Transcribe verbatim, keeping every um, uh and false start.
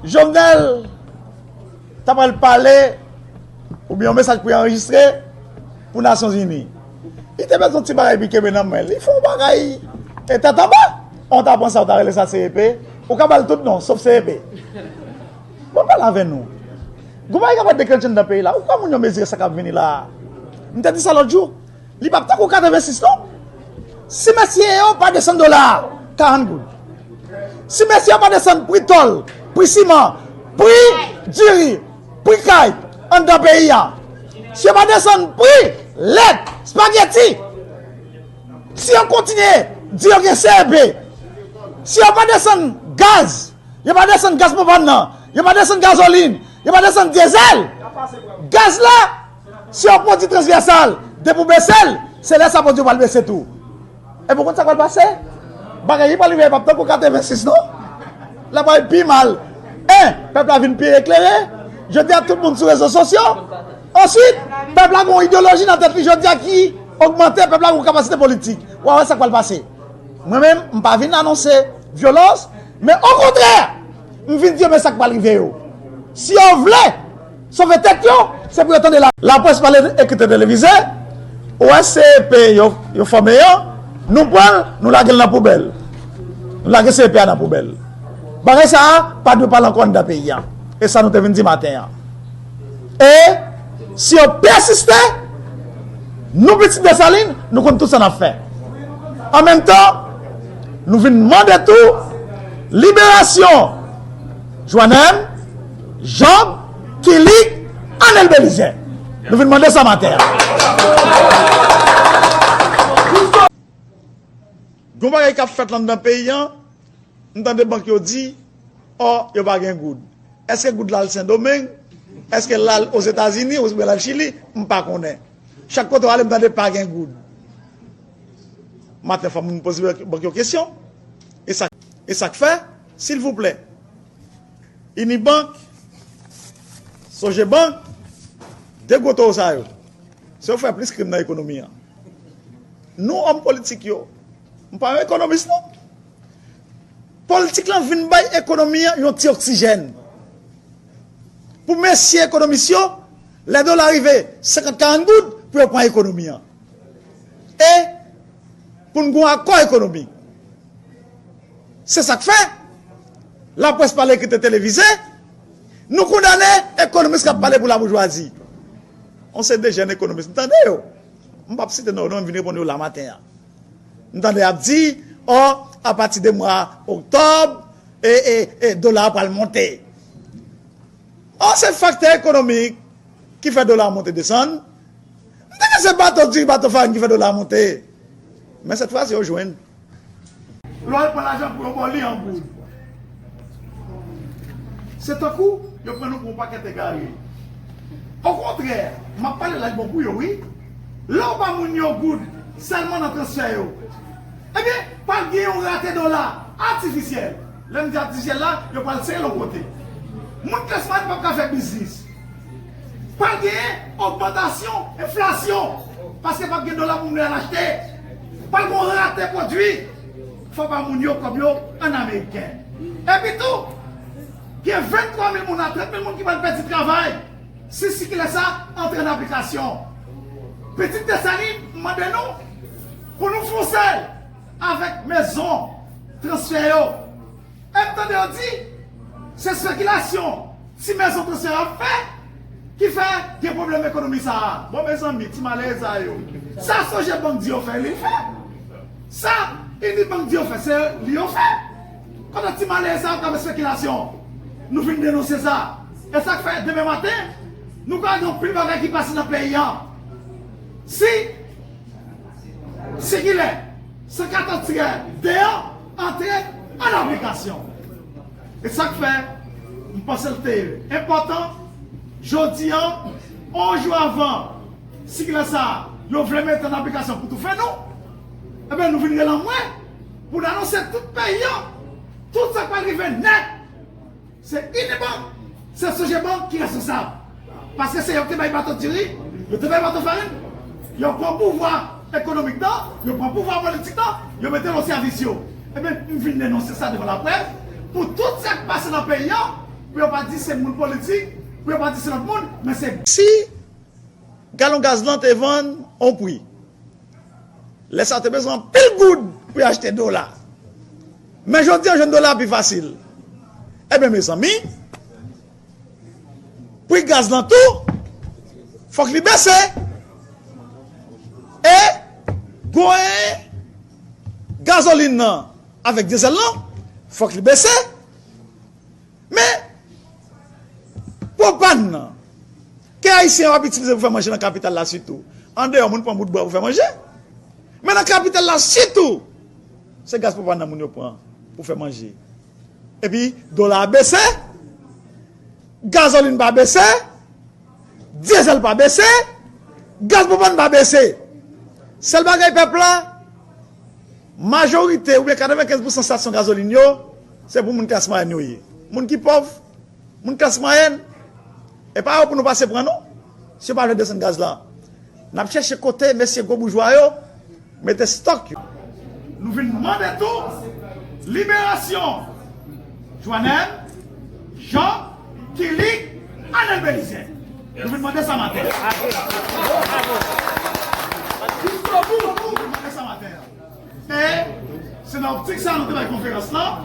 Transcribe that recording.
Jovenel ta pral pale, oubyen yon mesaj pou y anrejistre pou Nasyonzini. Li te mete yon ti bagay pou kenbe nan men l. Li fè yon bagay e tèt anba. On ta pran sa, ou ta rele sa C E P. Ou ka ba l tout non, sof C E P. Bon, pale avè nou. Gon bagay k ap deklannche anndan peyi la. Ou kwè moun yo mezire sa k ap vini la a? M te di sa lòt jou. Li p ap tankou katrevensis non. Si mesye yo pa desann dola a, karant goud. Si mesye yo pa desann pri tòl, pri siman, pri diri, pri kay anndan peyi a. Si yo pa desann pri lèt, espageti. Si yo kontinye di yo gen C E P. Si yo pa desann gaz, yo pa desann gaz pwopàn nan, yo pa desann gazolin, yo pa desann dyezèl. Gaz la, se yon pwodui transvèsal. Depi w bese l, se lè sa pwodui yo pral bese tou. Epi w konn sa k pral pase? Bagay yo pral rive, p ap tankou katrevensis non. L ap pral pi mal. En, pèp la vin pi eklere. Jodi a, tout moun sou rezo sosyo. Answit, pèp la gen yon ideyoloji nan tèt li jodi a ki ogmante, pèp la gen yon kapasite politik. W a wè sa k pral pase. Mwen menm, m pa vin anonse vyolans, men okontrè, m vin di yo men sa k pral rive yo. Si yo vle sove tèt yo, se pou yo tande la. Laprès pale, ekriti televize, ou wè C E P yo, yo fòme an, nou pran l, nou lage l nan poubèl. Nou lage C E P a nan poubèl. Bagay sa a pa dwe pale ankò anndan peyi a. E sa nou te vin di maten an. E si yo pèsiste, nou pitit Desalin, nou konn tout sa n ap fè. An menm tan, nou vin mande tou liberasyon Jwanèm, Jòb, Kilik, Anèl Belizè. Nou vin mande sa maten an. Gon bagay k ap fèt anndan peyi an, m tande bank yo di, ò, yo pa gen goud. Èske goud la al Sendomeng? Èske l al Ozetazini oubyen l al Chili? M pa konnen. Chak kote w ale, m tande pa gen goud. Maten, fò moun poze bank yo kesyon. E sa, e sa k fè, silvouplè, Unibank, Sogebank, de gwo towo sa yo, se yo fè plis krim nan ekonomi an. Nou, òm politik yo, m pa yon ekonomis non. Politik lan vin bay ekonomi an yon ti oksijèn. Pou mesye ekonomis yo, lè dola rive senkant, karant goud, pou yo pran ekonomi an. E pou n gen yon akò ekonomik. Se sa k fè, laprès pale, ekriti televize, nou kondane ekonomis k ap pale pou laboujwazi. On seri de jèn ekonomis, m tande yo. M p ap site non yo non, m vin reponn yo la maten an. M tande y ap di, ò, apati de mwa oktòb, e, e, e, dola a pral monte. Ò, se faktè ekonomik ki fè dola a monte desann. M te panse se bato diri, bato farin ki fè dola a monte. Men sèt fwa si yo jwenn. Lè w al pran lajan pou yo ba w li an goud. Se tankou yo pran nou pou yon pakèt egare. Okontrè, m ap pale la bon pou yo, wi. Lè w ba moun yo goud sèlman nan transfè yo, ebyen, pral gen yon rate dola atifisyèl. Lè m di atifisyèl la, yo pral sere l yon kote. Moun klas mwayèn p ap ka fè biznis. Pral genyen ogmantasyon, enflasyon, paske p ap gen dola pou moun yo al achte. Pral gen yon rate pwodui. Fò ba moun yo kòb yo an ameriken. Epi tou, gen venntwa mil moun a trant mil moun ki pral pèdi travay si sikilè sa antre an aplikasyon. Pitit Desalin mande nou pou nou fonse avèk mezon transfè yo. E m tande yo di, se espekilasyon ti mezon transfè yo ap fè ki fè gen pwoblèm ekonomi sa a. Bon, mezanmi, ti malere sa yo. Sa Sogebank di yo fè, li fè. Sa Unibank di yo fè, se li yo fè. Kote ti malere sa yo k ap espekilasyon? Nou vin denonse sa. E sa k fè, demen maten, nou ka gen anpil bagay ki pase nan peyi an. Si sikilè san katòz tirè de an antre an aplikasyon. E sa k fè, m panse l te enpòtan, jodi an, yon jou avan sikilè sa a, yo vle mete an aplikasyon pou toufe nou, ebyen, nou vin rele mwen pou n anonse tout peyi an tout sa k pral rive nèt. Se Unibank, se Sogebank ki responsab. Paske se yo ki te bay bato diri, yo te bay bato farin, yo pran pouvwa ekonomik nan, yo pran pouvwa politik nan, yo mete l o sèvis yo. Ebyen, m vin denonse sa devan laprès, pou tout sa k pase nan peyi an, Pou yo pa di se moun politik, pou yo pa di se lòt moun, men se. Si galon gaz lan te vann on pri, lè sa te bezwen anpil goud pou y achte dola. Men jodi an, jwenn dola pi fasil. Ebyen, mezanmi, pri gaz lan tou, fòk li bese. E gwen gazolin nan avèk dyezèl lan, fòk li bese. Men, pwopàn nan, ke Ayisyen yo ap itilize pou fè manje nan kapital la sitou. Andeyò, moun pran bout bwa pou fè manje. Men nan kapital la sitou, se gaz pwopàn nan moun yo pran pou fè manje. Epi, dola a bese, gazolin pa bese, dyezèl pa bese, gaz pwopàn pa bese. Sèl bagay pèp la, majorite oubyen katrevenkenz pousan estasyon gazolin yo, se pou moun klas mwayèn yo ye. Moun ki pòv, moun klas mwayèn, e pa yo pou nou pase pran non. Si yo pa vle desann gaz la, n ap chèche kote mesye gwo boujwa yo mete stòk yo. Nou vin mande tou liberasyon Joanèl, Jan, Kilik, Anèl Belizè. Nou vin mande sa maten. Nou vin mande sa maten. E se nan optik sa nou te bay konferans lan.